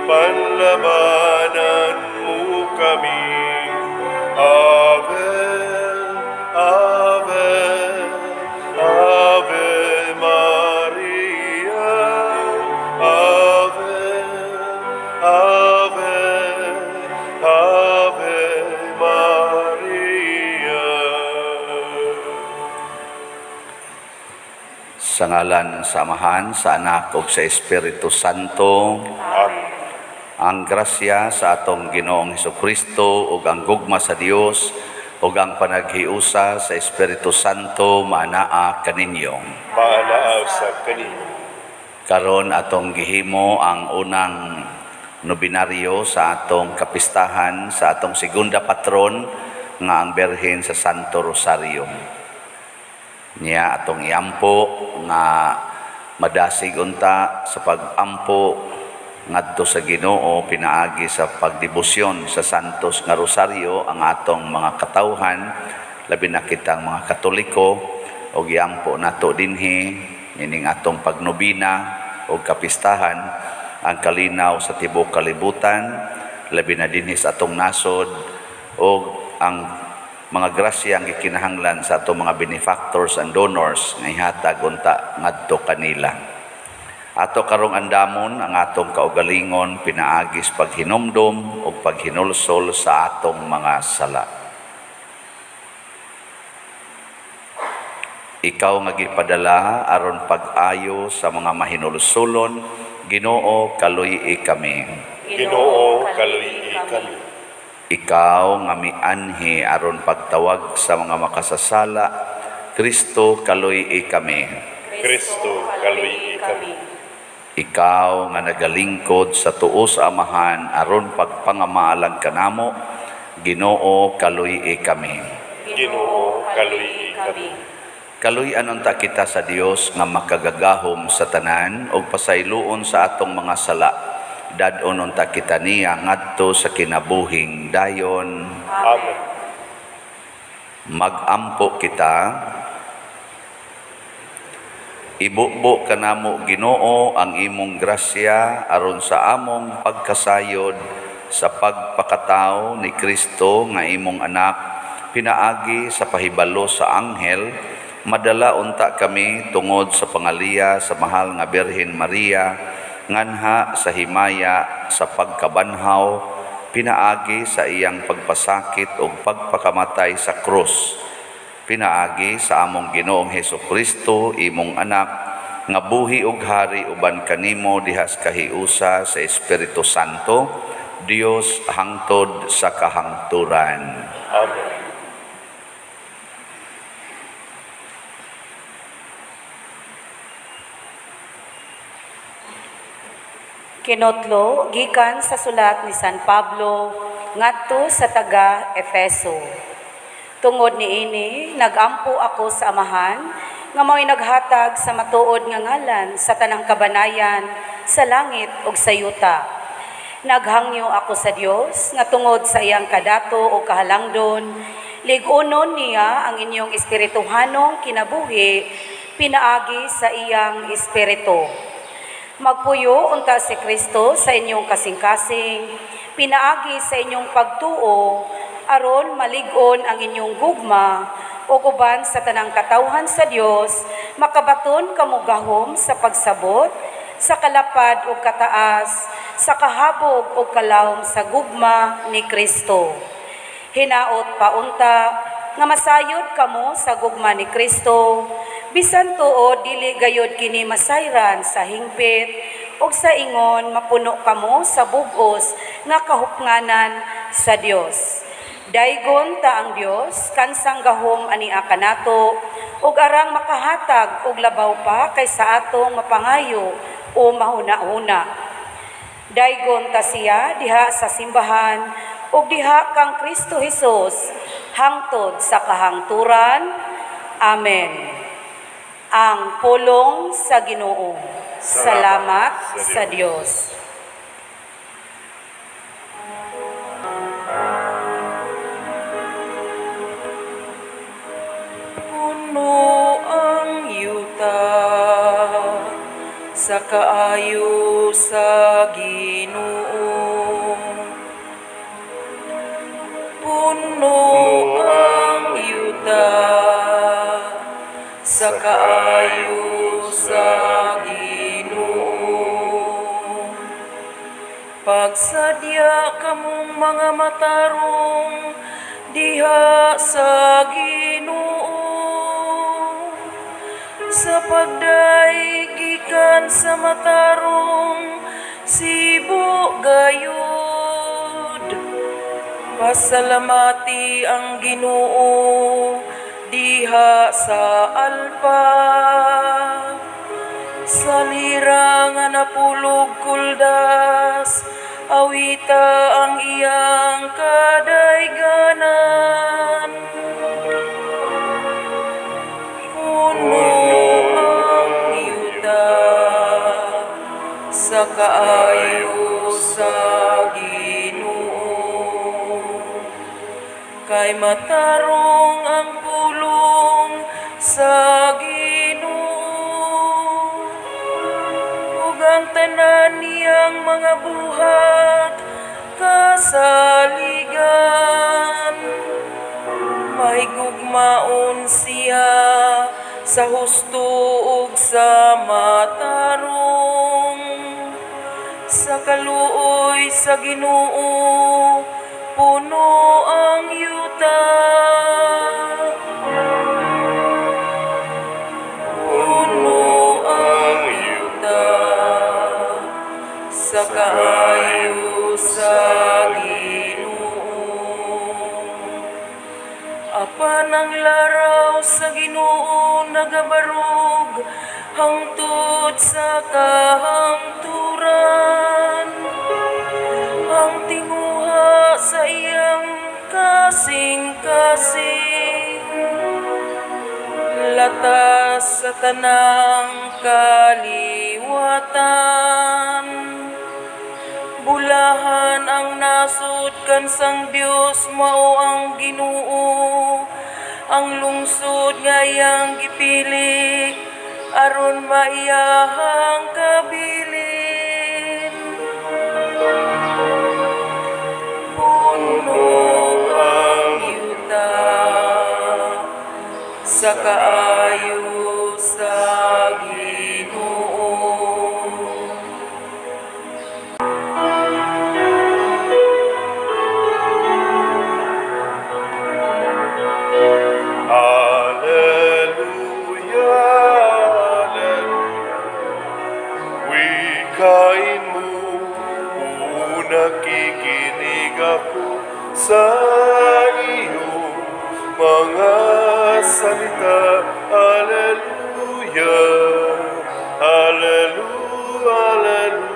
Panlabanan mo kami. Ave, Ave, Ave Maria. Ave, Ave, Ave Maria. Sa ngalan sa Amahan, sa Anak ug sa Espiritu Santo. Amen. Ang grasya sa atong Ginoong Hesukristo ug ang gugma sa Dios ug ang panaghiusa sa Espiritu Santo maanaa kaninyo. Maanaa sa kaninyo. Karon atong gihimo ang unang nobinaryo sa atong kapistahan sa atong segunda patron nga ang Birhen sa Santo Rosario. Niya atong iampo nga madasig unta sa pagampo ngadto sa Ginoo pinaagi sa pagdebosyon sa Santos nga Rosario ang atong mga katawhan, labi na kitang mga Katoliko, ug iampo nato dinhi ining atong pagnobina og kapistahan ang kalinaw sa tibuok kalibutan, labi na dinhi sa atong nasod, ug ang mga grasya ang gikinahanglan sa atong mga benefactors and donors nga ihatag unta ngadto kanila. Ato karong andamon ang atong kaugalingon pinaagi sa paghinumdom ug paghinulsol sa atong mga sala. Ikaw nga gipadala aron pag-ayo sa mga mahinulsulon, Ginoo, kaluy-i kami. Ginoo, kaluy-i kami. Ikaw nga mianhi aron pagtawag sa mga makasasala, Kristo, kaluy-i kami. Kristo, kaluy-i kami. Ikaw nga nagalingkod sa tuo sa Amahan aron pagpangamaalang kanamo, Ginoo, kaluy-i kami. Ginoo, kaluy-i kami. Kaluy-an unta kita sa Dios nga makagagahom sa tanan ug pasayloon sa atong mga sala. Dad-on unta kita niya ngadto sa kinabuhing dayon. Amen. Magampo kita. Ibubo kanamo, Ginoo, ang imong grasya aron sa among pagkasayod sa pagpakatao ni Kristo nga imong anak pinaagi sa pahibalo sa anghel, madala unta kami tungod sa pangaliya sa mahal nga Birhen Maria nganha sa himaya sa pagkabanhaw pinaagi sa iyang pagpasakit ug pagpakamatay sa krus, pinaagi sa among Ginoong Hesus Kristo, imong anak, nga buhi ug hari uban kanimo dihas kahiusa sa Espiritu Santo, Dios, hangtod sa kahangturan. Amen. Kinotlo gikan sa sulat ni San Pablo ngadto sa taga Efeso. Tungod niini, nagampo ako sa Amahan nga mao'y naghatag sa matuod nga ngalan sa tanang kabanayan sa langit ug sa yuta. Naghangyo ako sa Dios nga tungod sa iyang kadato o kahalangdon, lig-unon niya ang inyong espirituhanong kinabuhi pinaagi sa iyang espiritu. Magpuyo unta si Kristo sa inyong kasing-kasing, pinaagi sa inyong pagtuo, aron malig-on ang inyong gugma, ug uban sa tanang katawhan sa Dios, makabaton kamo gahom sa pagsabot, sa kalapad ug kataas, sa kahabog ug kalawom sa gugma ni Kristo. Hinaot paunta nga masayod kamo sa gugma ni Kristo, bisan tuod dili gayod kini masayran sa hingpit ug sa ingon mapuno kamo sa bug-os nga kahupnganan sa Dios. Daygon ta ang Dios kansang gahom ania kanato ug arang makahatag og labaw pa kaysa atong mapangayo o mahuna-huna. Daygon ta siya diha sa simbahan ug diha kang Kristo Hesus hangtod sa kahangturan. Amen. Ang pulong sa Ginoo. Salamat sa Dios. Puno ang yuta sa kaayo sa Ginoo. kaayo sa Ginoo. Pagsadya kamong mga matarong diha sa Ginoo, sa pagdayeg gikan sa matarong sibo gayud. Pasalamati ang Ginoo diha sa alpa. Sa lira nga napulog kuldas, awita ang iyang kadayganan. Puno ang yuta sa kaayo sa Ginoo. Kay matarong ang pulong sa Ginoo, ug ang tanan niyang mga buhat kasaligan. Mahigugmaon siya sa husto ug sa matarong. Sa kaluoy sa Ginoo puno ang yuta. Puno ang yuta sa kaayo sa Ginoo. Apan ang laraw sa Ginoo nagabarog hangtod sa kahangturan. Ang tinguha sa iyang kasing-kasing latas sa tanang kaliwatan. Bulahan ang nasod kansang Dios mao ang Ginoo, ang lungsod nga iyang gipili aron maiyahang kabilin. Puno ang yuta sa kaayo sa Ginoo. Alleluia, Alleluia. Wikain mo, nakikinig ako sa iyong mga salita. Alleluia, Alleluia, Alleluia.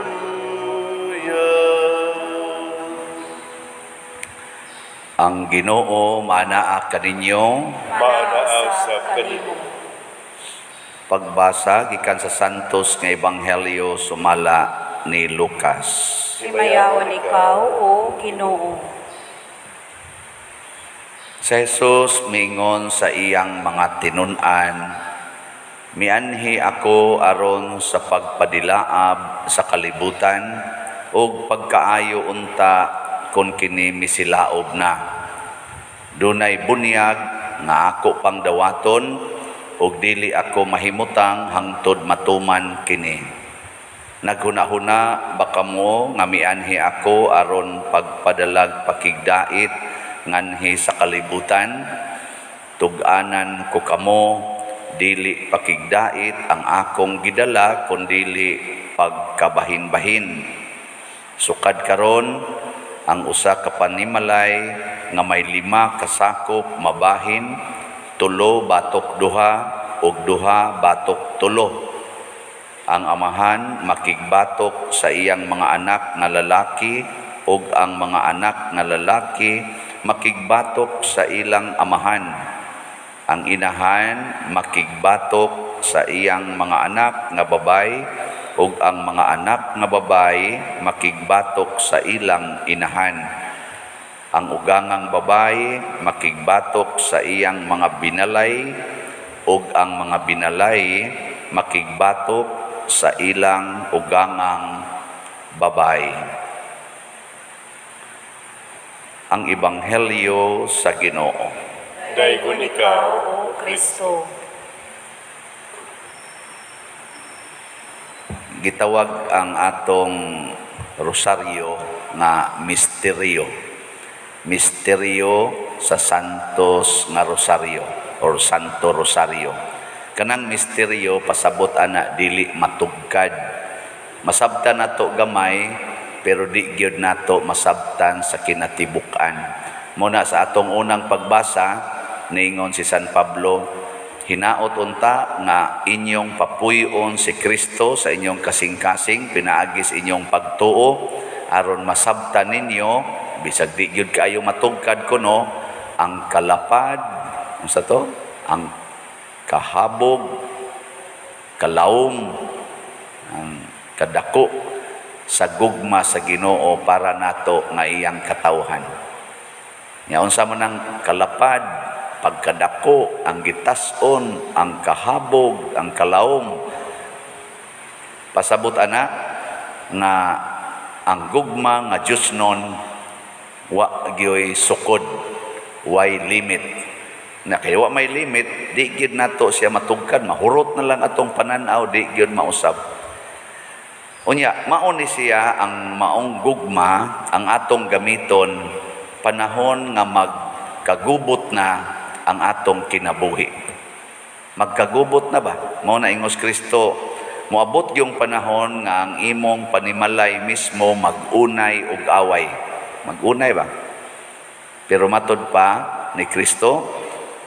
Ang Ginoo manaa kaninyo. Manaa usab kanimo. Pagbasa gikan sa Santos nga Ebanghelyo sumala ni Lucas. Himayaon ikaw, O Ginoo. Si Jesus mingon sa iyang mga tinun-an, "Mianhi ako aron sa pagpadilaab sa kalibutan ug pagkaayo unta kon kini misilaob na. Dunay bunyag nga ako pang dawaton ug dili ako mahimutang hangtod matuman kini. Naghunahuna ba kamo nga mianhi ako aron pagpadalag pakigdait nganhi sa kalibutan? Tug-anan ko kamo, dili pakigdait ang akong gidala kundili pagkabahin-bahin. Sukad karon ang usa ka panimalay nga may 5 ka sakop mabahin, 3 batok 2 ug 2 batok 3. Ang amahan makigbatok sa iyang mga anak nga lalaki ug ang mga anak nga lalaki makigbatok sa ilang amahan. Ang inahan makigbatok sa iyang mga anak nga babay ug ang mga anak nga babay makigbatok sa ilang inahan. Ang ugangang babay makigbatok sa iyang mga binalay ug ang mga binalay makigbatok sa ilang ugangang babay." Ang Ebanghelyo sa Ginoo. Daygon ikaw, O Kristo. Gitawag ang atong rosaryo nga misteryo. Misteryo sa Santos nga Rosario or Santo Rosario. Kanang misteryo, pasabot ana, dili matugkad. Masabtan nato gamay, pero di gyud nato masabtan sa kinatibuk-an. Muna sa atong unang pagbasa, niingon si San Pablo, "Hinaot unta nga inyong papuy-on si Kristo sa inyong kasing-kasing pinaagi sa inyong pagtuo, aron masabtan ninyo, bisag di gyud kaayo matugkad kuno, ang kalapad," unsa to, "ang kahabog, kalawom, ang kadako sa gugma sa Ginoo para nato nga iyang katawhan." Nya unsa man ang kalapad, pagkadako, ang gitas-on, ang kahabog, ang kalawom? Pasabot ana nga ang gugma nga Dios nun wa gyoy sukod, way limit. Na kay wa may limit, di gyud nato siya matugkad, mahurot na lang atong pananaw, di gyud mausab. Unya, mao ni siya ang maong gugma ang atong gamiton panahon nga magkagubot na ang atong kinabuhi. Magkagubot na ba? Mao na ingos Kristo, moabot yung panahon nga ang imong panimalay mismo mag-unay og away. Mag-unay ba? Pero matod pa ni Kristo,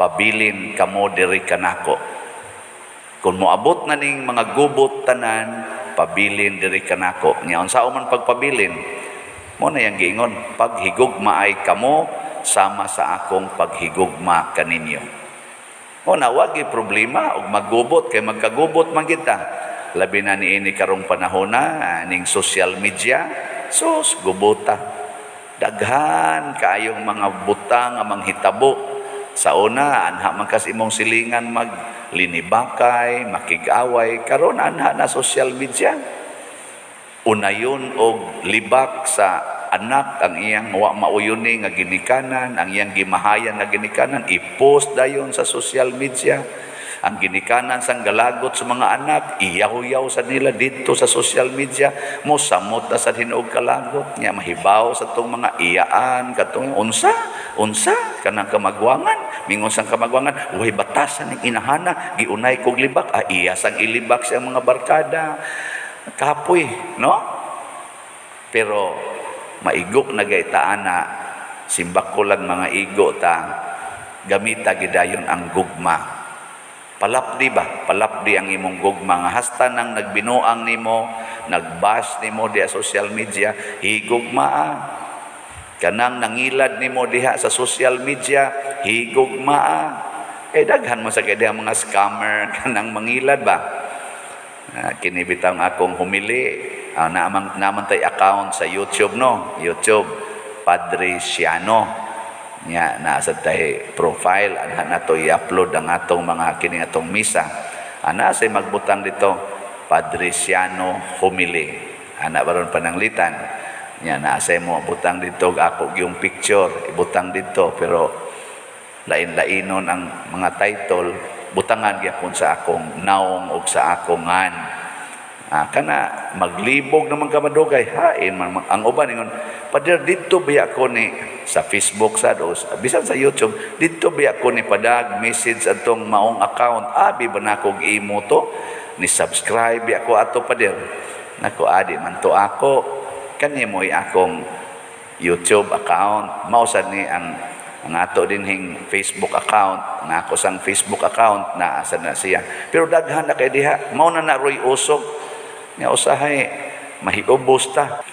"Pabilin kamo diri kanako." Kung moabot na ning mga gubot tanan, pabilin diri kanako. Nya unsa man pagpabilin? Mo na yang giingon, "Paghigugmaay kamo sama sa akong paghigugma kaninyo." Mo na wagi problema og maggubot kay magkagubot man kita. Labi na niini karong panahon na ning social media, sus, gubota. Daghan kaayong mga butang nga manghitabo. Sa una, anha man kas imong silingan maglinibakay, makig-away. Karon anha na social media. Unayon og libak sa anak ang iyang wa mauyuni nga ginikanan, ang iyang gimahayan nga ginikanan, i-post dayon sa social media. Ang ginikanan sang galagot sa mga anak, iyaw-yaw sa nila dito sa social media, mo samot na sa hinuog kalagot niya, mahibaw sa tong mga iyaan katong unsa unsa kanang kamagwangan, mingon sang kamagwangan, "Way batasan ning inahana, giunay kog libak, ah, iya sang ilibak sa mga barkada." Kapoy, no? Pero maigo na gayta ana, simbak ko lang mga igo ta, gamita gidayon ang gugma. Palapdi ba? Palapdi ang imong gugma nga hasta nang nagbinuang nimo, nagbash nimo diha social media, higugma ah. Kanang nangilad nimo diha sa social media, higugma ah. Eh daghan man sa kay diha mga scammer kanang mangilad ba? Ah, kini bitang akong humili, ah, naman tay account sa YouTube, no? YouTube Padre Siano. Nya naa sa tay profile, anha nato i-upload ang atong mga kini atong misa. Ana say magbutang dito, "Padre Siano humili." Ana baron pananglitan. Nya naa say mo butang dito ako yung picture, ibutang dito, pero lain-lainon ang mga title, butangan gyapon sa akong naong og sa akong ngan. Ah, kana maglibog naman ka madugay, hain man ang uban ingon, "Pader, didto biya ko ni sa Facebook sad o bisan sa YouTube, didto biya ko ni padag message atong maong account, abi ba nako og imo to, ni subscribe biya ko ato, pader." Nako, adi man to ako, kani mo akong YouTube account, mao sad ni ang ato dinhing Facebook account, ang ako sang Facebook account na asa na siya. Pero daghan na kay diha, mao na na roy usok. Nga usahay mahiubos ta.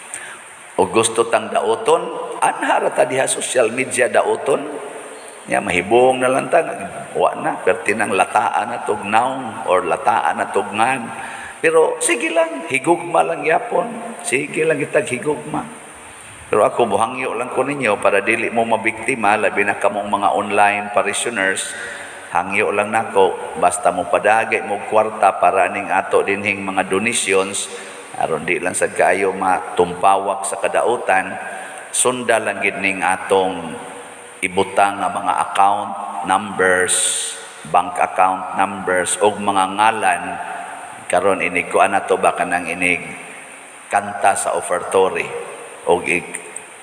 O gusto tang dauton, anha ra ta diha social media dauton. Nya mahibong na lang ta, wa na perti nang lataan na tog naong or lataan na tog ngan. Pero sige lang, higugma lang yapon. Sige lang itag higugma. Pero ako, buhangyo lang ko ninyo para dili mo mabiktima, labi na kamong mga online parishioners. Hangyo lang nako, basta mo padagay mo kwarta para ning ato dinhing mga donations, aron di lang sad kaayo matumpawak sa kadautan, sunda lang gid ning atong ibutang nga mga account numbers, bank account numbers og mga ngalan. Karon inig kuan na to ba, kanang inig kanta sa offertory og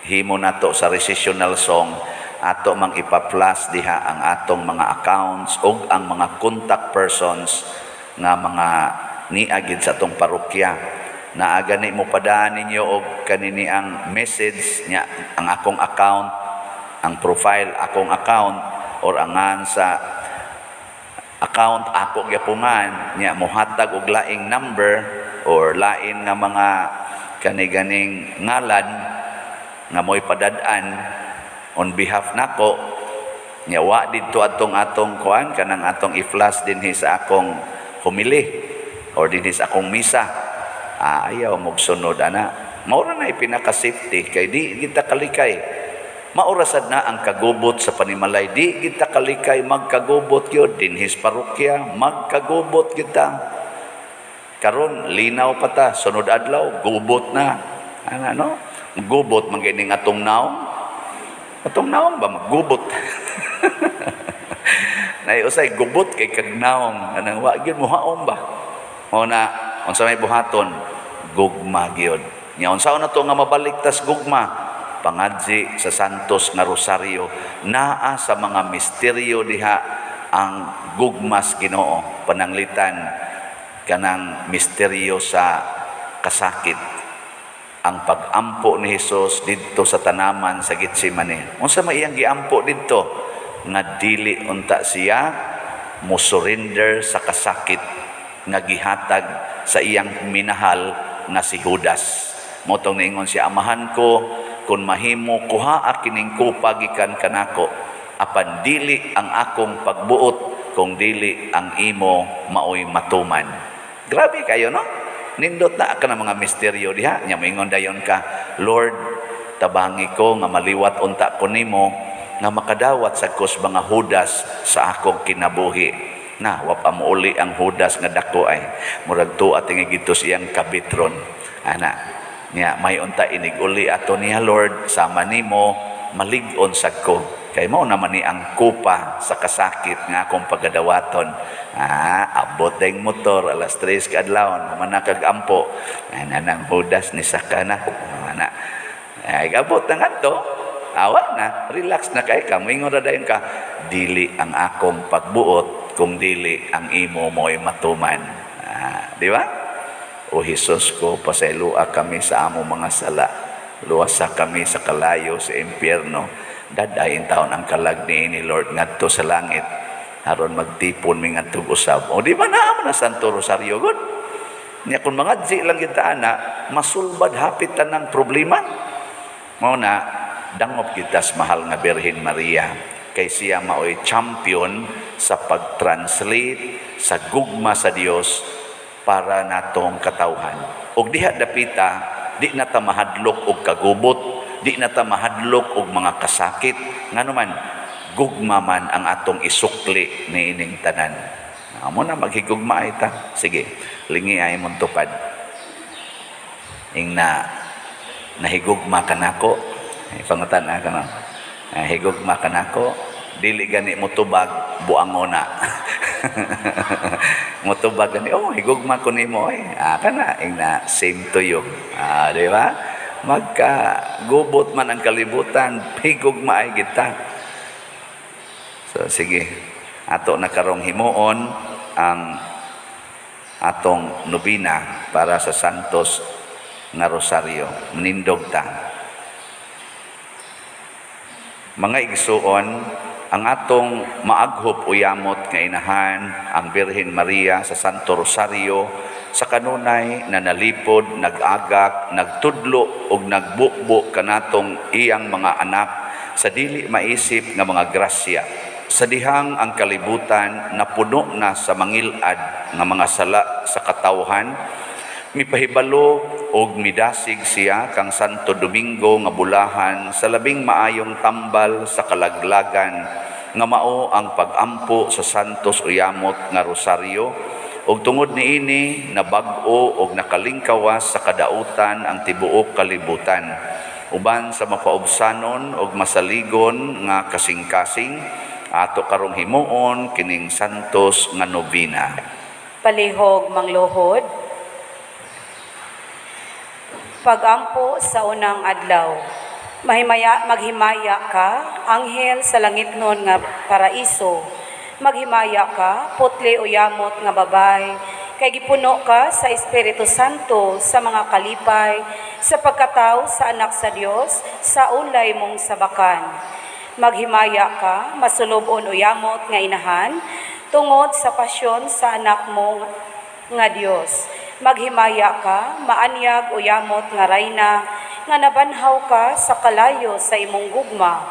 himo nato sa recessional song, ato mang ipa-plus diha ang atong mga accounts ug ang mga contact persons nga mga niagid sa atong parokya. Naa gani mo padaan ninyo og kanini ang message nya, ang akong account, ang profile akong account or angan sa account ako gyapungan nya, mohatag og laing number or lain nga mga kani-ganing ngalan nga mo'y padad-an on behalf nako nya, wa didto atong atong kuan, kanang atong i-flash dinhi sa akong homily or dinhi sa akong misa, ayaw mogsunod ana. Mao ra na pinaka safety kay di kita kalikay. Maura sad na ang kagubot sa panimalay. Di kita kalikay, magkagubot yun dinhi sa parokya, magkagubot kita. Karon linaw pa ta, sunod adlaw gubot na ana, no? Gubot man gining atong naong, atong naong ba, maggubot. Nay usay gubot kay kag naong, anang wa gyud mohaom ba. Mao na unsa may buhaton, gugma gyud. Nya unsaon na to nga mabaliktas gugma? Pangadzi sa Santos nga Rosario. Naa sa mga misteryo diha ang gugmas Ginoo, pananglitan kanang misteryo sa kasakit, ang pag-ampo ni Hesus didto sa tanaman sa Getsemane. Unsa may iyang giampo didto? Nga dili unta siya mo surrender sa kasakit nga gihatag sa iyang minahal nga si Judas. Mao tong niingon siya, "Amahan ko, kung mahimo, kuhaa kining kupa gikan kanako. Apan dili ang akong pagbuot, kung dili ang imo maoy matuman." Grabe kayo, no? Nindot na ka ng mga misteryo diha. Nya moingon dayon ka, "Lord, tabangi ko nga maliwat unta ko nimo nga makadawat sa kos mga Judas sa akong kinabuhi." Na, wa pa mouli ang Judas nga dako ay. Murag tuwa tingi gito siyang kabitron. Ana, nya may unta inig uli ato niya, "Lord, sama nimo malig-on sad ko. Kay mao naman ni ang kupa sa kasakit nga akong pagadawaton." Ah, abot dayong motor alas 3 kaadlawon, human na kag ampo. Ana nang Judas ni saka na. Ana. Ay, abot na ngadto. Awa na, relax na kay ka. Moingon ra dayon ka, "Dili ang akong pagbuot, kung dili ang imo mo'y matuman." Ah, di ba? O Hesus ko, pasayloa kami sa among mga sala. Luwasa kami sa kalayo sa impyerno. Dadayin taon ang kalag ni Lord ngadto sa langit. Aron magtipon mi ngadto usab. O di ba naa man na Santo Rosario gud? Nya kung mga lang kita ana, masulbad hapit tanang problema. Mao na dangop kita sa mahal nga Birhen Maria kay siya maoy champion sa pag-translate sa gugma sa Dios para natong katawhan. Og diha dapita, di na ta mahadlok og kagubot, di na ta mahadlok og mga kasakit. Ngano man, gugma man ang atong isukli niining tanan. Amo na maghigugma ay ta. Sige, lingi ay mong tupad. Ing na nahigugma ka nako. Ay, pangutan na ka no. Higugma ka nako. Dili gani mo tubag, buangona. Mo tubag gani, "Oh, higugma ko nimo oy." Ah, kana ing na, "Same to you." Ah, di ba? Magka gubot man ang kalibutan, higugma ay kita. So sige, ato na karong himuon ang atong nobina para sa Santos nga Rosaryo. Nindog ta. Mga igsuon, ang atong maaghop o yamot nga inahan, ang Birhen Maria sa Santo Rosario, sa kanunay na nalipod, nag-agak, nagtudlo ug nagbukbo kanatong iyang mga anak sa dili maisip nga mga grasya. Sa dihang ang kalibutan napuno na sa mangilad nga mga sala sa katawhan, mipahibalo og midasig siya kang Santo Domingo nga bulahan sa labing maayong tambal sa kalaglagan nga mao ang pag-ampo sa Santos Uyamot nga Rosaryo, ug tungod niini nabag-o og nakalingkawas sa kadautan ang tibuok kalibutan uban sa mapaubsanon og masaligon nga kasing-kasing. Ato karong himuon kining Santos nga nobena. Palihog mangluhod. Pagampo sa unang adlaw. Mahimaya, maghimaya ka, anghel sa langitnon nga paraiso. Maghimaya ka, putli o yamot nga babay, kay gipuno ka sa Espiritu Santo sa mga kalipay, sa pagkatao sa anak sa Dios, sa ulay mong sabakan. Maghimaya ka, masulubon o yamot nga inahan, tungod sa pasyon sa anak mo nga Dios. Maghimaya ka, maanyag o yamot nga rayna, nga nabanhaw ka sa kalayo sa imong gugma.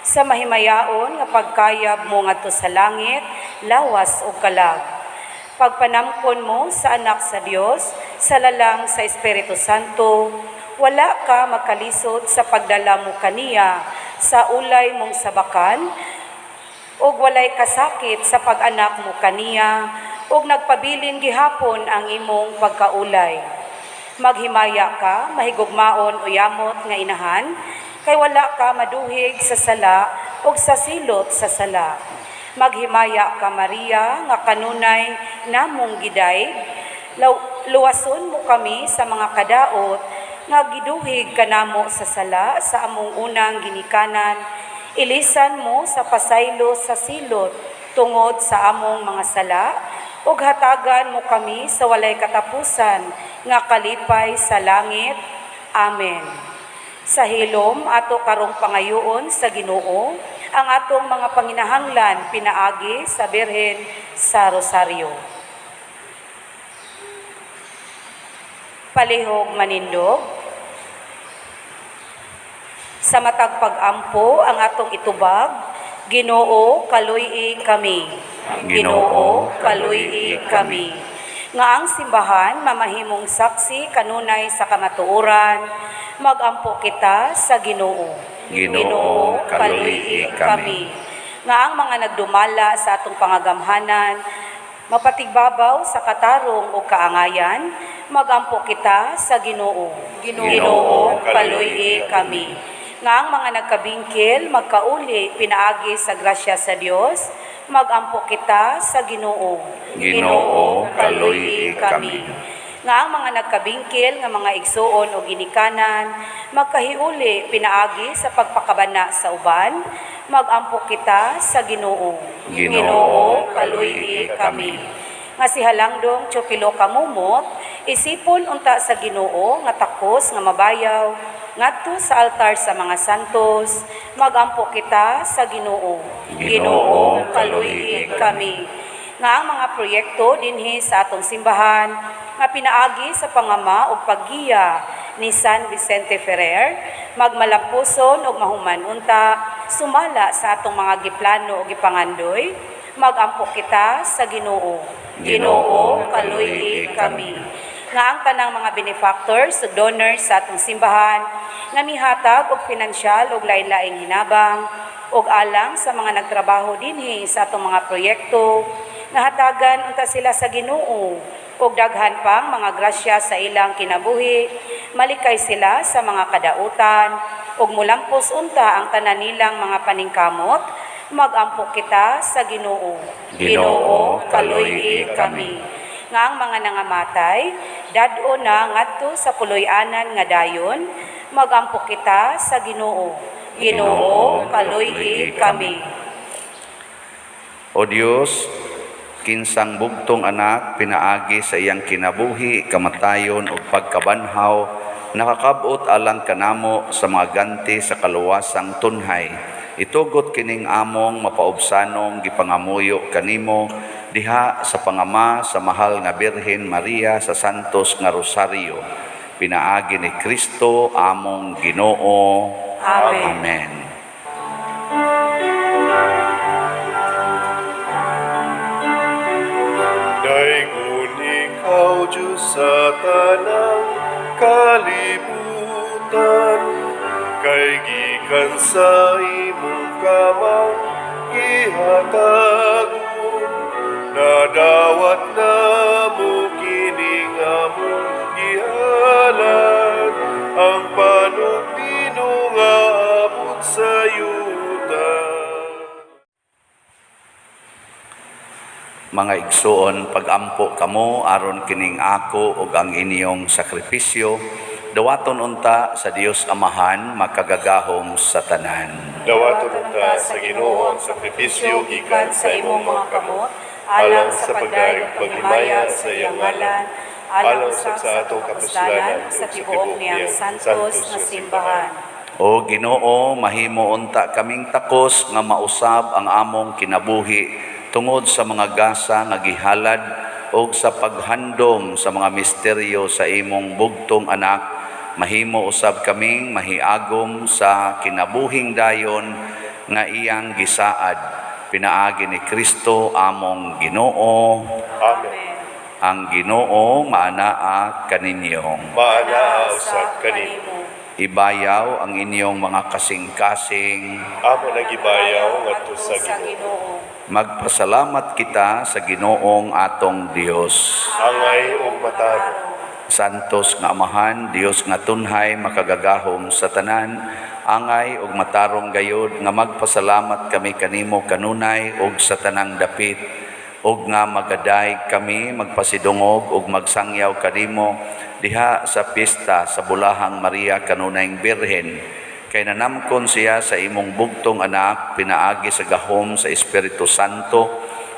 Sa mahimayaon nga pagkayab mo ngadto sa langit, lawas o kalag. Pagpanamkon mo sa anak sa Dios, sa lalang sa Espiritu Santo, wala ka magkalisod sa pagdala mo kaniya sa ulay mong sabakan, ug walay kasakit sa pag-anak mo kaniya, ug nagpabilin gihapon ang imong pagkaulay. Maghimaya ka, mahigugmaon o yamot nga inahan, kay wala ka maduhig sa sala ug sa silot sa sala. Maghimaya ka, Maria, nga kanunay namong gidayeg, luwason mo kami sa mga kadaot nga giduhig kanamo sa sala sa among unang ginikanan. Ilisan mo sa pasaylo sa silot tungod sa among mga sala ug hatagan mo kami sa walay katapusan nga kalipay sa langit. Amen. Sa hilom ato karong pangayoon sa Ginoo ang atong mga panginahanglan pinaagi sa Birhen sa Rosaryo. Palihog manindog. Sa matag pag-ampo ang atong itubag, Ginoo, kaluy-i kami. Ginoo, kaluy-i kami. Nga ang simbahan mamahimong saksi kanunay sa kamatuoran, magampo kita sa Ginoo. Ginoo, kaluy-i kami. Nga ang mga nagdumala sa atong pangagamhanan, mapatigbabaw sa katarong o kaangayan, magampo kita sa Ginoo. Ginoo, kaluy-i kami. Nga ang mga nagkabingkil, magkauli, pinaagi sa grasya sa Dios, magampo kita sa Ginoo. Ginoo, kaluy-i kami. Nga ang mga nagkabingkil nga mga igsuon o ginikanan, magkahiuli pinaagi sa pagpakabana sa uban, magampo kita sa Ginoo. Ginoo, kaluy-i kami. Nga si Halangdong Teofilo Camomot, isipon unta sa Ginoo nga takos nga mabayaw ngadto sa altar sa mga santos, magampo kita sa Ginoo. Ginoo, kaluy-i kami. Nga ang mga proyekto dinhi sa atong simbahan nga pinaagi sa pangama ug paggiya ni San Vicente Ferrer, magmalampuson ug mahuman unta sumala sa atong mga giplano ug gipangandoy, magampo kita sa Ginoo. Ginoo, kaluy-i kami. Nga ang tanang mga benefactors ug donors sa atong simbahan nga mihatag og pinansyal ug lain-laing hinabang ug alang sa mga nagtrabaho dinhi sa atong mga proyekto, nahatagan unta sila sa Ginoo ug daghan pang mga grasya sa ilang kinabuhi, malikay sila sa mga kadautan ug mulampos unta ang tanan nilang mga paningkamot, magampo kita sa Ginoo. Ginoo, kaluy-i kami. Nga ang mga nangamatay, dad-o na ngadto sa puloy-anan nga dayon, magampo kita sa Ginoo. Ginoo, kaluy-i kami. O Dios, kinsang bugtong anak pinaagi sa iyang kinabuhi, kamatayon ug pagkabanhaw, nakakabot alang kanamo sa mga ganti sa kaluwasang tunhay. Itugot kining among mapaubsanong gipangamuyo kanimo diha sa pangama sa mahal nga Birhen Maria sa Santos nga Rosario. Pinaagi ni Kristo among Ginoo. Amen. Amen. Daygon ikaw, Diyos, sa tanang kalibutan, kay gikan sa imong kamang gihatagon, nadawat na mo kining among gihalad, ang panugdino nga abot sa yuta. Mga igsuon, pagampo kamo aron kining ako ug ang inyong sakripisyo dawaton unta sa Dios Amahan makagagahom sa tanan. Dawaton unta sa Ginoo ang sakripisyo gikan sa imong mga kamot, alang sa pagdayeg ug paghimaya sa iyang ngalan, alang usab sa atong kapuslanan sa tibuok niyang santos nga simbahan. O Ginoo, mahimo unta kaming takos nga mausab ang among kinabuhi tungod sa mga gasa nga gihalad og sa paghandom sa mga misteryo sa imong bugtong anak. Mahimo usab kaming mahiagom sa kinabuhing dayon nga iyang gisaad pinaagi ni Kristo among Ginoo. Amen. Ang Ginoo maanaa kaninyo. Maanaa usab kanimo. Ibayaw ang inyong mga kasing-kasing. Amo nagibayaw ngadto sa Ginoo. Magpasalamat kita sa Ginoong atong Dios. Angay ug matarong. Santos nga Amahan, Dios nga tunhay makagagahom sa tanan, angay ug matarong gayod nga magpasalamat kami kanimo kanunay ug sa tanang dapit, ug nga magadayeg kami magpasidungog ug magsangyaw kanimo diha sa pista sa Bulahang Maria kanunayng Birhen. Kay nanamkon siya sa imong bugtong anak pinaagi sa gahom sa Espiritu Santo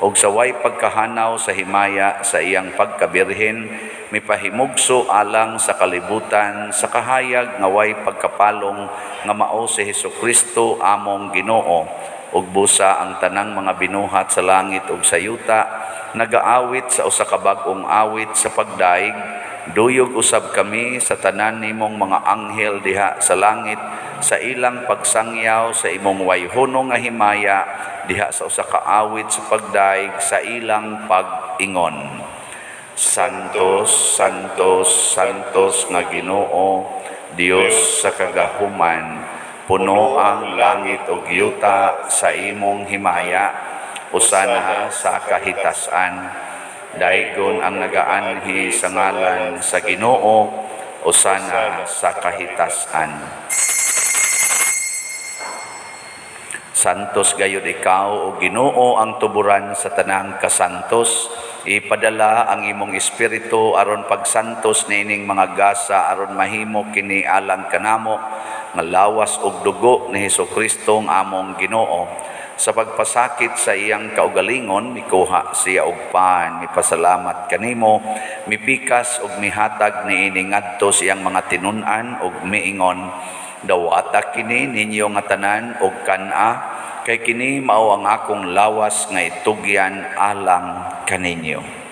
ug sa way pagkahanaw sa himaya sa iyang pagkabirhen, mipahimugso alang sa kalibutan sa kahayag nga way pagkapalong nga mao si Hesukristo among Ginoo. Ug busa ang tanang mga binuhat sa langit ug sa yuta nagaawit sa usa ka bag-ong awit sa pagdaig. Duyog usab kami sa tanan nimong mga anghel diha sa langit sa ilang pagsangyaw sa imong wayhono nga himaya diha sa usa ka awit sa pagdaig sa ilang pag-ingon. Santos, Santos, Santos nga Ginoo, Dios sa kagahuman, puno ang langit ug yuta sa imong himaya, usana sa kahitasan. Daigon ang nagaanhi sa ngalan sa Ginoo, usana sa kahitasan. Santos gayud ikaw o Ginoo ang tuburan sa tanang kasantos. Ipadala ang imong espiritu aron pagsantos niining mga gasa aron mahimo kini alang kanamo nga lawas ug dugo ni Hesukristo ang among Ginoo. Sa pagpasakit sa iyang kaugalingon, mikuha siya og pan, mipasalamat kanimo, mipikas ug mihatag niini ngadto sa iyang mga tinun-an ug miingon: Dawata kini ninyo nga tanan og kan-a, kay kini mao ang akong lawas nga itugyan alang kaninyo.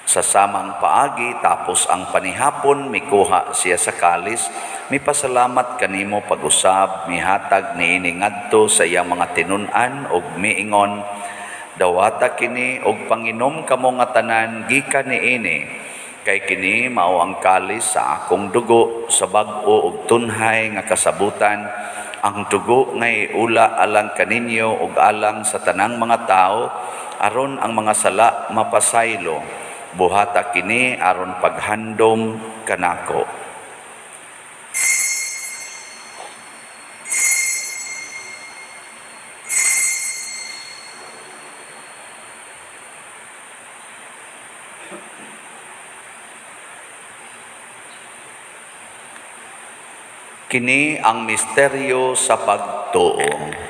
Sa samang paagi, tapos ang panihapon, mikuha siya sa kalis, mipasalamat kanimo pag-usab, mihatag niini ngadto sa iyang mga tinun-an ug miingon: Dawata kini og panginom kamo nga tanan gikan niini, kay kini mao ang kalis sa akong dugo sa bag-o ug tunhay nga kasabutan, ang dugo nga iula alang kaninyo ug alang sa tanang mga tawo aron ang mga sala mapasaylo. Buhata kini aron paghandom kanako. Kini ang misteryo sa pagtuo.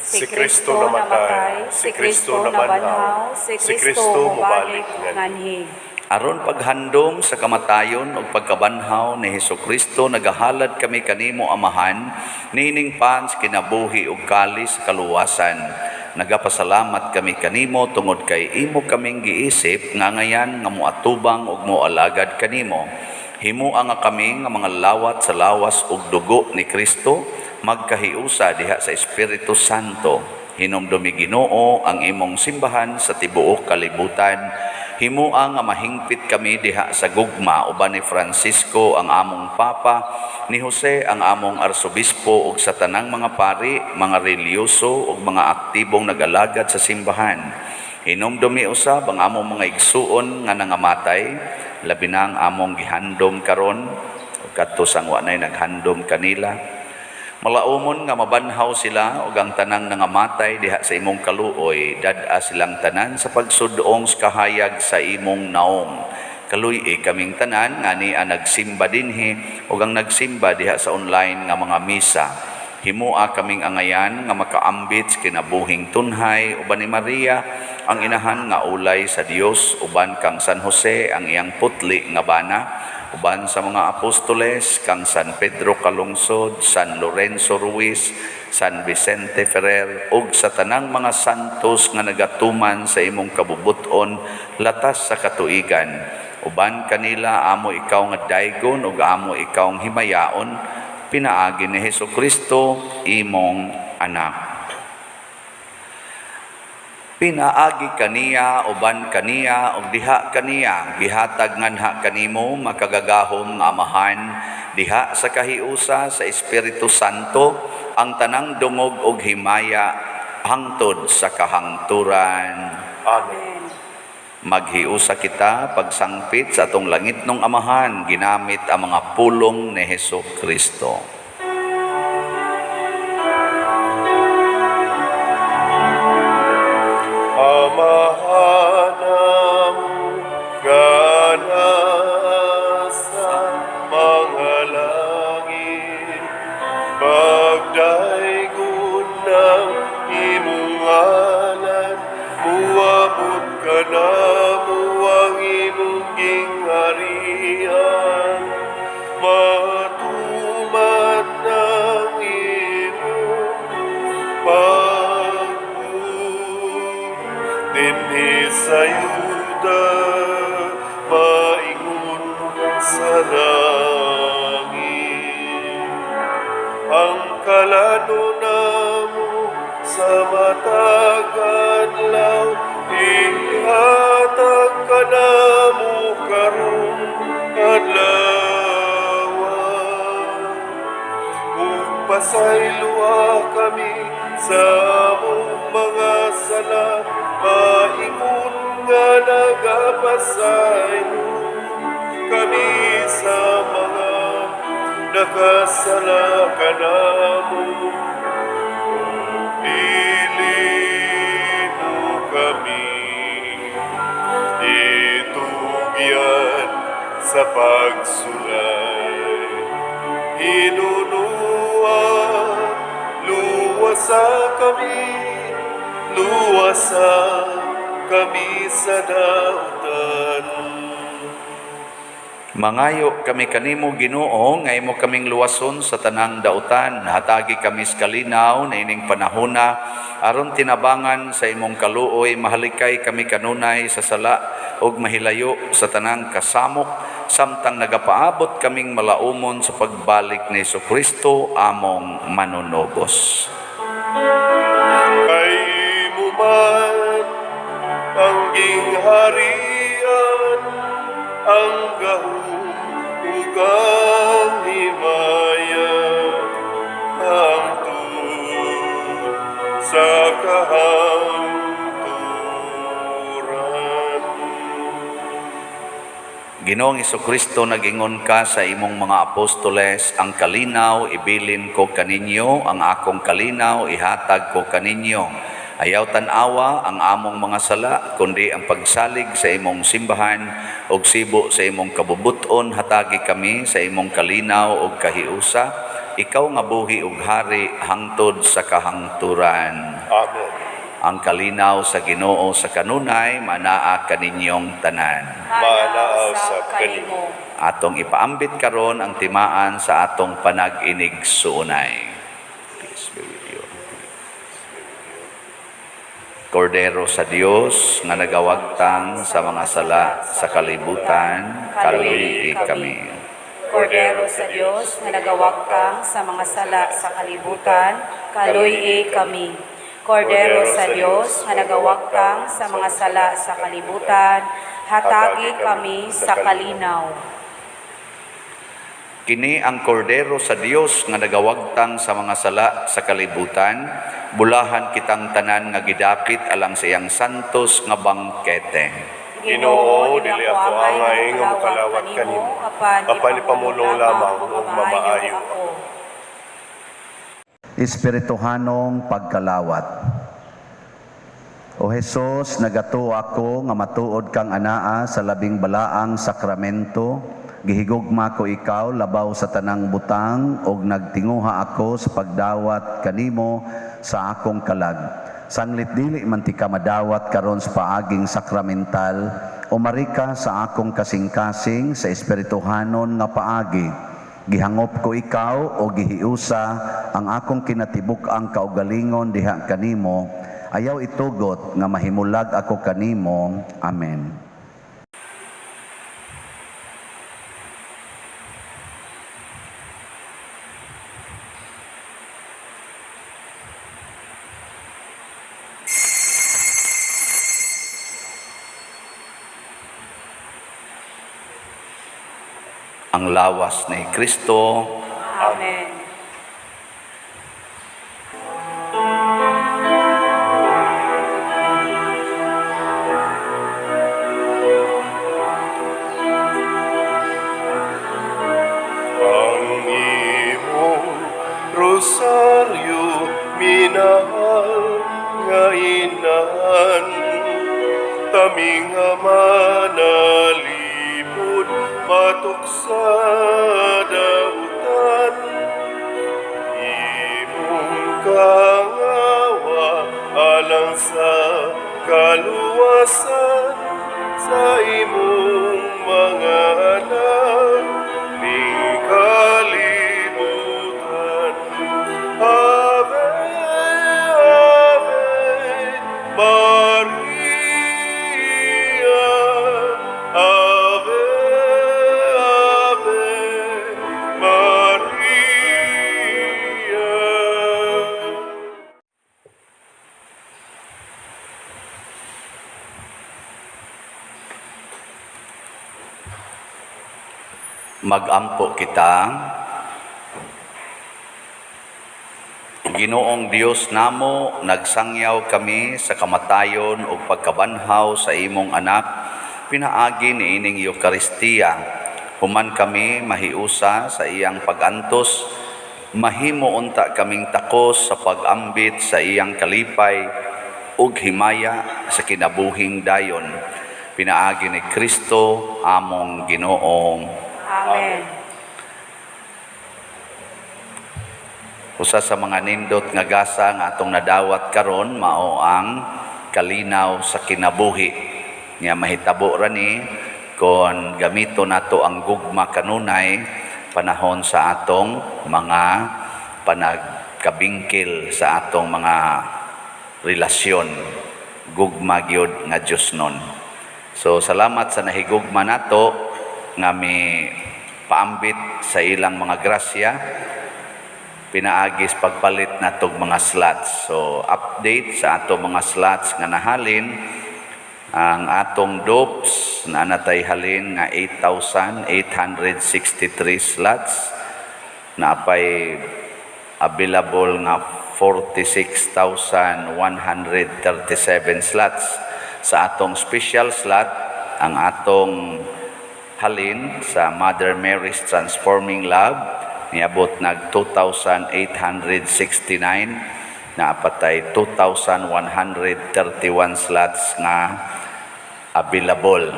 Si Kristo namatay, si Kristo nabanhaw, si Kristo mobalik nganhi. Aron paghandom sa kamatayon ug pagkabanhaw ni Hesukristo, nagahalad kami kanimo Amahan niining pan sa kinabuhi ug kalis sa kaluwasan. Nagapasalamat kami kanimo tungod kay imo kaming giisip nga ngayan nga moatubang ug moalagad kanimo. Himoa nga kami nga mga lawat sa lawas ug dugo ni Kristo magkahiusa diha sa Espiritu Santo. Hinumdumi Ginoo ang imong simbahan sa tibuok kalibutan. Himoa nga mahingpit kami diha sa gugma uban ni Francisco ang among Papa, ni Jose ang among Arsobispo ug sa tanang mga pari, mga relihiyoso ug mga aktibong nag-alagad sa simbahan. Hinumdumi usab ang among mga igsuon nga nangamatay, labi na ang among gihandom karon ug kadto sang wa nay naghandom kanila. Malaumon nga mabanhaw sila ug ang tanang nangamatay diha sa imong kaluoy, dad-a silang tanan sa pagsudong sa kahayag sa imong naong. Kaluy-i kaming tanan nga ania nagsimba dinhi ug ang nagsimba diha sa online nga mga misa. Himua kaming angayan nga makaambit sa kinabuhing tunhay uban ni Maria ang inahan nga ulay sa Dios, uban kang San Jose ang iyang putli nga bana, uban sa mga apostoles kang San Pedro Calungsod, San Lorenzo Ruiz, San Vicente Ferrer ug sa tanang mga santos nga nagatuman sa imong kabubut-on latas sa katuigan. Uban kanila amo ikaw nga daygon ug amo ikaw nga himayaon pinaagi ni Hesus Kristo imong anak. Pinaagi kaniya, uban kaniya, ug diha kaniya, gihatag nganha kanimo makagagahom nga Amahan, diha sa kahiusa sa Espiritu Santo, ang tanang dungog ug himaya hangtod sa kahangturan. Amen. Maghiusa kita pagsangpit sa atong langitnong Amahan, ginamit ang mga pulong ni Hesus Kristo. Amahan namo nga nasa mga langit, pagdaygon ang imong ngalan, muabot kanamo ang imong gingharian, matuman ang imong pagbuot dinhi sa yuta maingon sa langit. Ang kalan-on namo sa matag adlaw ihatag kanamo karong adlaw. Ug pasayloa kami sa among mga sala, maingon nga nagapasaylo kami sa mga nakasala kanamo. Dili mo kami itugyan sa pagsulay. Hinunua, luwasa kami, luwasa kami sa dautan. Mangayo kami kanimo, Ginoo, nga imo kaming luwason sa tanang dautan. Hatagi kami sa kalinaw na ining panahona aron tinabangan sa imong kaluoy mahalikay kami kanunay sa sala ug mahilayo sa tanang kasamok samtang nagapaabot kaming malaumon sa pagbalik ni Kristo among manunubos. Kay imo man ang gingharian, ang gahom ug ang himaya hangtod sa kahangturan. Ginoong Kristo, nagingon ka sa imong mga apostoles, "Ang kalinaw ibilin ko kaninyo, ang akong kalinaw ihatag ko kaninyo." Ayaw tan-awa ang among mga sala, kundi ang pagsalig sa imong simbahan ug sibo sa imong kabubuton, hatagi kami sa imong kalinaw ug kahiusa. Ikaw nga buhi ug hari hangtod sa kahangturan. Amen. Ang kalinaw sa Ginoo sa kanunay manaa kaninyong tanan. Manaa usab kanimo. Atong ipaambit karon ang timaan sa atong panag-inigsuonay. Peace be with you. Kordero sa Dios nga nagawagtang sa mga sala sa kalibutan, kaluy kami. Kordero sa Dios nga nagawagtang sa mga sala sa kalibutan, kaluy kami. Kordero sa Dios nga nagawagtang sa mga sala sa kalibutan, hatagi kami sa kalinaw. Kini ang kordero sa Dios nga nagawagtang sa mga sala sa kalibutan, bulahan kitang tanan nga gidapit alang sa iyang santos nga bangkete. Ginoo, dili ako angay nga mokalawat kanimo, apan ipamulong lamang ug mamaayo ako. Espirituhanong pagkalawat. O Hesus, nagatuo ako nga matuod kang anaa sa labing balaang sakramento. Gihigugma ko ikaw labaw sa tanang butang ug nagtinguha ako sa pagdawat kanimo sa akong kalag. Sanglit dili man ti ka madawat karon sa paaging sakramental, umari ka sa akong kasing-kasing sa espirituhanon nga paagi. Gihangop ko ikaw o gihiusa ang akong kinatibuk-ang kaugalingon diha kanimo. Ayaw itugot nga mahimulag ako kanimo. Amen. Ang lawas ni Kristo. Amen. Ang imong rosaryo minahal nga inan, kami nga manalipod batok sa dautan. Imong kangawa alang sa kaluwasan sa imong mga anak ning kalibutan. Ave, Ave, Maria. Ave, Ave, Maria. Magampo kita. Ginoong Dios namo, nagsangyaw kami sa kamatayon ug pagkabanhaw sa imong anak, pinaagi niining Eukaristiya. Human kami mahiusa sa iyang pagantos, mahimo unta kaming takos sa pag-ambit sa iyang kalipay ug himaya sa kinabuhing dayon. Pinaagi ni Kristo among Ginoo. Amen. Usa sa mga nindot nga gasa nga atong nadawat karon mao ang kalinaw sa kinabuhi. Nya mahitabo ra ni kon gamito nato ang gugma kanunay panahon sa atong mga panagkabingkil sa atong mga relasyon. Gugma gyud nga Dios nun. So salamat sa nahigugma nato nga mi paambit sa ilang mga grasya pinaagis pagpalit natog mga slots. So update sa ato mga slots nga nahalin ang atong dopes na natay halin nga 8,863 slots, na apay available nga 46,137 slots. Sa atong special slot, ang atong halin sa Mother Mary's Transforming Love niabot nag 2,869, na apatay 2,131 slots nga available.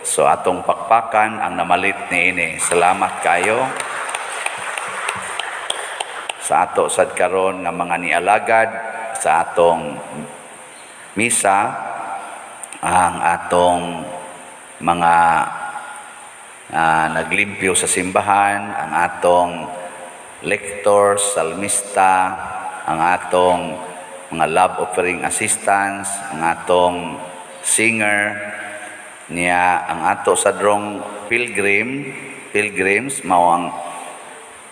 So atong pakpakan ang namalit niini. Salamat kayo sa ato sad karon nga mga nialagad sa atong misa, ang atong mga naglimpyo sa simbahan, ang atong lectors, salmista, ang atong mga love offering assistants, ang atong singer, niya ang ato sa drong pilgrims mao ang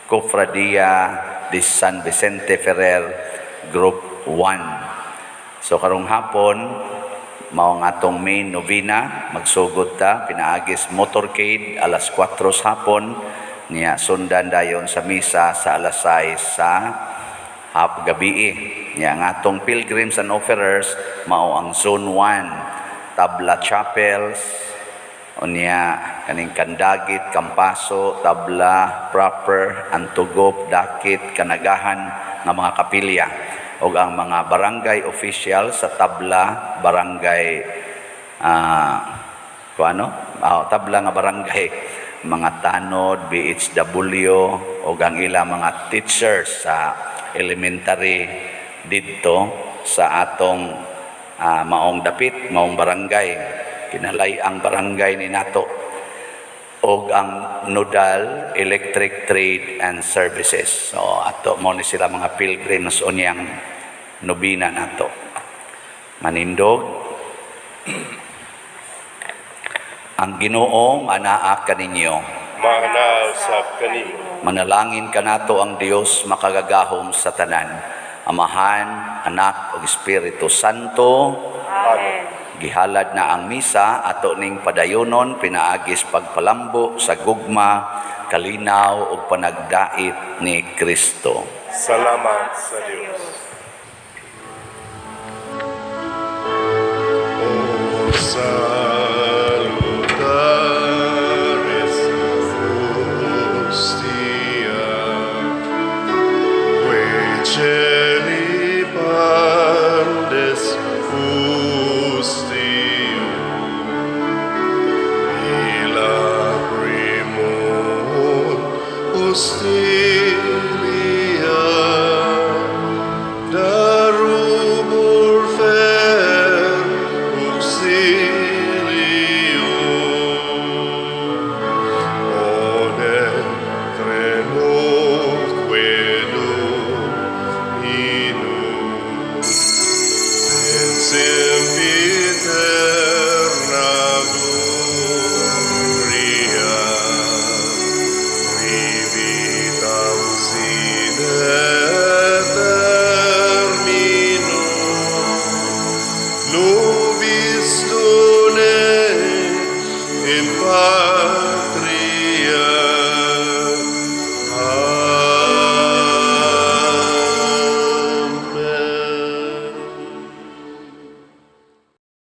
Cofradia de San Vicente Ferrer Group 1. So karong hapon mao ang atong main novena, magsugod ta pinaagis motorcade alas 4 sa hapon. Niya sundan dayon sa misa sa alas 6 sa hap gabi. Niya ang atong pilgrims and offerers mao ang Zone 1, Tabla Chapels, unya kaning Kandagit, Kampaso, Tabla, Proper, Antugop, Dakit, Kanagahan nga mga kapilya ug ang mga barangay official sa Tabla, barangay kuano? Tabla nga barangay, mga tanod, BHW ug ang ilang mga teachers sa elementary didto sa atong maong dapit, maong barangay. Kinalay ang barangay ni nato og ang Nodal Electric Trade and Services. So ato mo ni sila mga pilgrims unyang nobina nato. Manindog. Ang Ginoo anaa kaninyo. Maanaa usab kanimo. Manalangin kanato ang Dios makagagahom sa tanan. Amahan, Anak ug Espiritu Santo. Amen. Gihalad na ang misa, ato ning padayonon pinaagis pagpalambo sa gugma, kalinaw ug panagdait ni Kristo. Salamat sa Dios. O salutaris hostia, quae